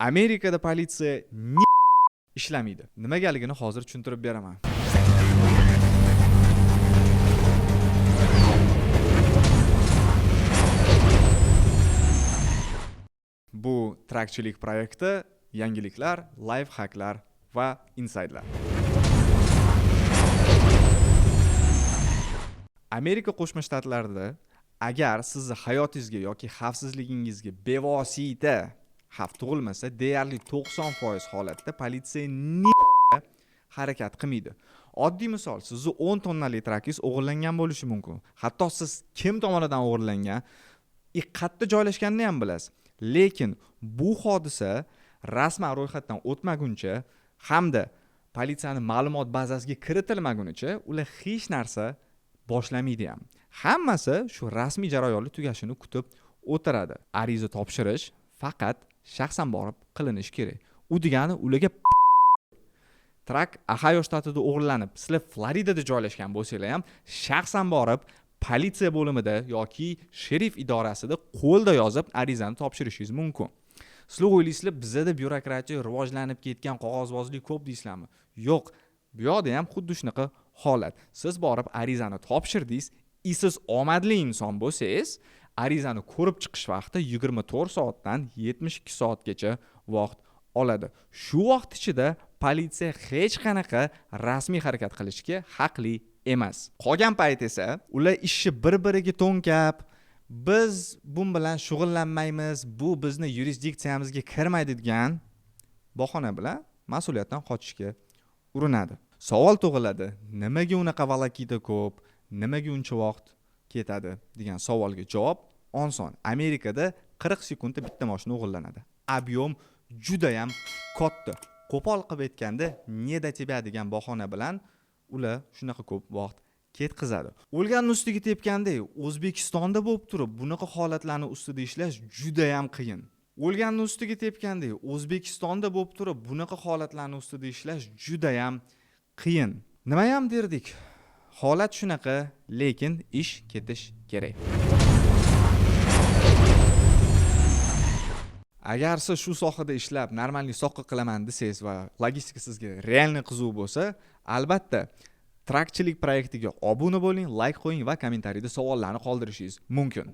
Amerikada politsiya ishlamaydi. Nimagaligini hozir tushuntirib beraman. Bu Trakchilik proyekti, yangiliklar, life hacklar va insaytlar. Amerika Qo'shma Shtatlarida agar sizni hayotingizga yoki xavfsizligingizga bevosita xavf tug'ilmasa, deyarli 90% holatda politsiya harakat qilmaydi. Oddiy misol, sizni 10 tonnali trakingiz o'g'irlangan bo'lishi mumkin. Hatto siz kim tomonidan o'g'irlangan, qayerda joylashganini ham bilasiz. Lekin bu hodisa rasman ro'yxatdan o'tmaguncha hamda politsiyani ma'lumot bazasiga kiritilmagunicha ular hech narsa boshlamaydi ham. Hammasi shu rasmiy jarayonlar tugashini kutib o'tiradi. Ariza topshirish faqat shaxsan borib qilinishi kerak. U degani ularga trak Ohayo shtatida o'g'irlanib, sizlar Floridada joylashgan bo'lsanglar ham shaxsan borib politsiya bo'limida yoki sherif idorasida qo'lda yozib arizani topshirishingiz mumkin. Sizlar o'ylaysizlar, bizada byurokratiya rivojlanib ketgan, qog'ozbozlik ko'p deysizlarmi? Yo'q, bu yoqda ham xuddi shunaqa holat. Siz borib arizani topshirdingiz, siz omadli inson bo'lsangiz, arizani ko'rib chiqish vaqti 24 soatdan 72 soatgacha vaqt oladi. Shu vaqt ichida politsiya hech qanaqa rasmiy harakat qilishga haqli emas. Qolgan payt esa ular ishni bir-biriga to'nkab, biz bun bilan shug'ullanmaymiz, bu bizni yurisdiksiyamizga kirmaydi degan bahona bilan mas'uliyatdan qochishga urinadi. Savol tug'iladi, nimaga unaqa volokita ko'p, nimaga uncha vaqt ketadi degan savolga javob oson. Amerikada 40 sekundda bitta mashina o'g'irlanadi. Объем juda ham katta. Qo'pol qilib aytganda, "Не до тебя" degan bahona bilan ular shunaqa ko'p vaqt ketkazadi. O'lganning ustiga tepgandek, O'zbekistonda bo'lib turib, bunaqa holatlarni ustida ishlash juda ham qiyin. O'lganning ustiga tepgandek, O'zbekistonda bo'lib turib, bunaqa holatlarni ustida ishlash juda ham qiyin. Nima ham derdik? Holat shunaqa, lekin ish ketish kerak. Agar siz shu sohada ishlab, normalniy soqqa qilaman desangiz va logistika sizga realniy qiziq bo'lsa, albatta Trakchilik proyektiga obuna bo'ling, like qo'ying va kommentariyda savollarni qoldirishingiz mumkin.